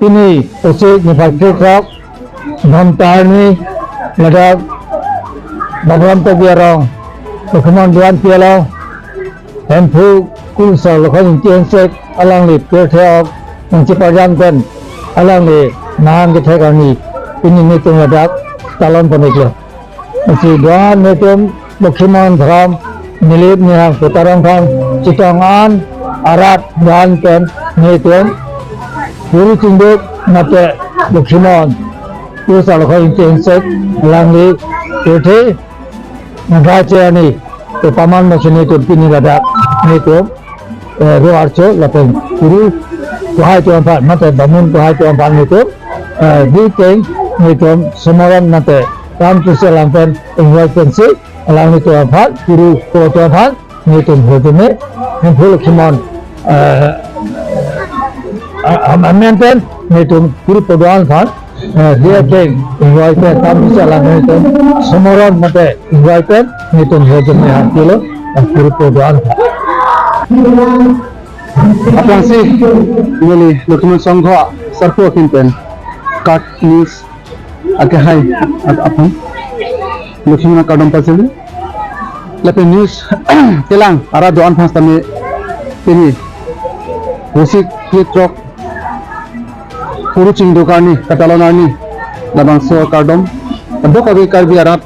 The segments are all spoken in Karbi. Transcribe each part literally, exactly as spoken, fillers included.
Pini Vosik niphai krethrok, Dhomtar ni, ladak Bapuram Tokbi arong, Lokhimon Duanpi along, Hemphu Kurusar Lokhon Ingti Hensek alangli pirthe ok nangcheparjam pen alangli nang kethek arni pini netum ladak talon pon-iklo. Lasi do-an netum Lokhimon Dharam Nilip Nihang Putarong Thang chetong an arat do-an pen netum Kuru Chingduk mate Lokhimon Kurusar Lokhon Ingti Hensek alangli pirthe nangkachar arni pu paman masi netum pini ladak netum, eh, ro archo lapen Kuru kohai atum aphan mate Bamun kohai atum aphan netum, eh, di keng netum somoron mate ram tusi alam pen ingvoi pensi alanglitum aphan Kuru ko atum aphan netum hojeme Hemphu Lokhimon, eh, a-, am-, amen pen netum Kuru po do-an aphan, eh, di keng ingvoi pen ram tusi alam netum somoron mate ingvoi pen netum hojeme hantilo, eh, Kuru po do-an aphan. Aphrangsi neli Lokhimon Sangha sarpo ahin pen Kat News akehai at aphan Lokhimon akardom pajirlo. Lapen news kelang arat do-an aphan sitame pini Vosik krethrok Kuru Chingduk arni, katalon arni, labangso akardom kadokave Karbi arat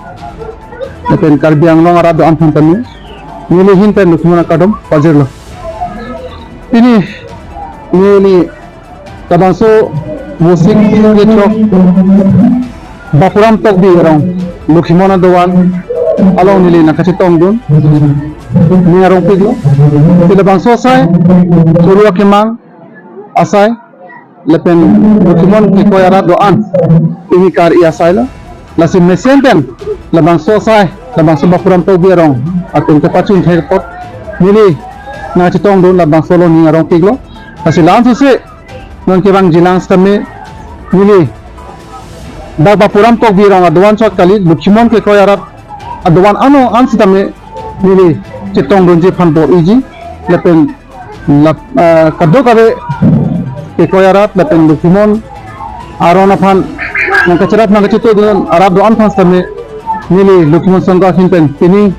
lapen Karbi Anglong arat do-an aphan tame neli ahin pen Lokhimon akardom pajirlo. Pini neli labangso Vosik krethrok Bapuram Tokbi arong Lokhimon adovan along neli nangkachetongdun, ning arongpiklo. Lasi labangso asai, Kuru akemang asai, lapen Lokhimon kekoi arat do-an pini kar-i asailo. Lasi mesen pen labangso asai, labangso Bapuram Tokbi arong atum kepachun thek apot neli nangchetongdun, labangso along ning arongpiklo. Lasi la-an sose non kevangjilang sitame neli dak Bapuram Tokbi arong adovan chot kali, Lokhimon kekoi arat adovan ano an sitame neli chetongdunji aphan bor-iji, lapen lap-, ah, kadokave kekoi arat lapen Lokhimon aron aphan nangkacherap nangkachetongdun arat do-an aphan sitame neli Lokhimon Sangha ahin pen pini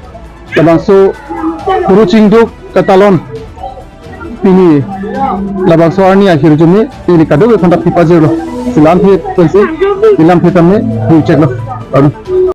labangso Kuru Chingduk katalon pini labangso arni ahirjume neli kadokave aphan ta pipajirlo. Lasi la-an aphi pensi neli lam aphi tame hu cheklo. Anu.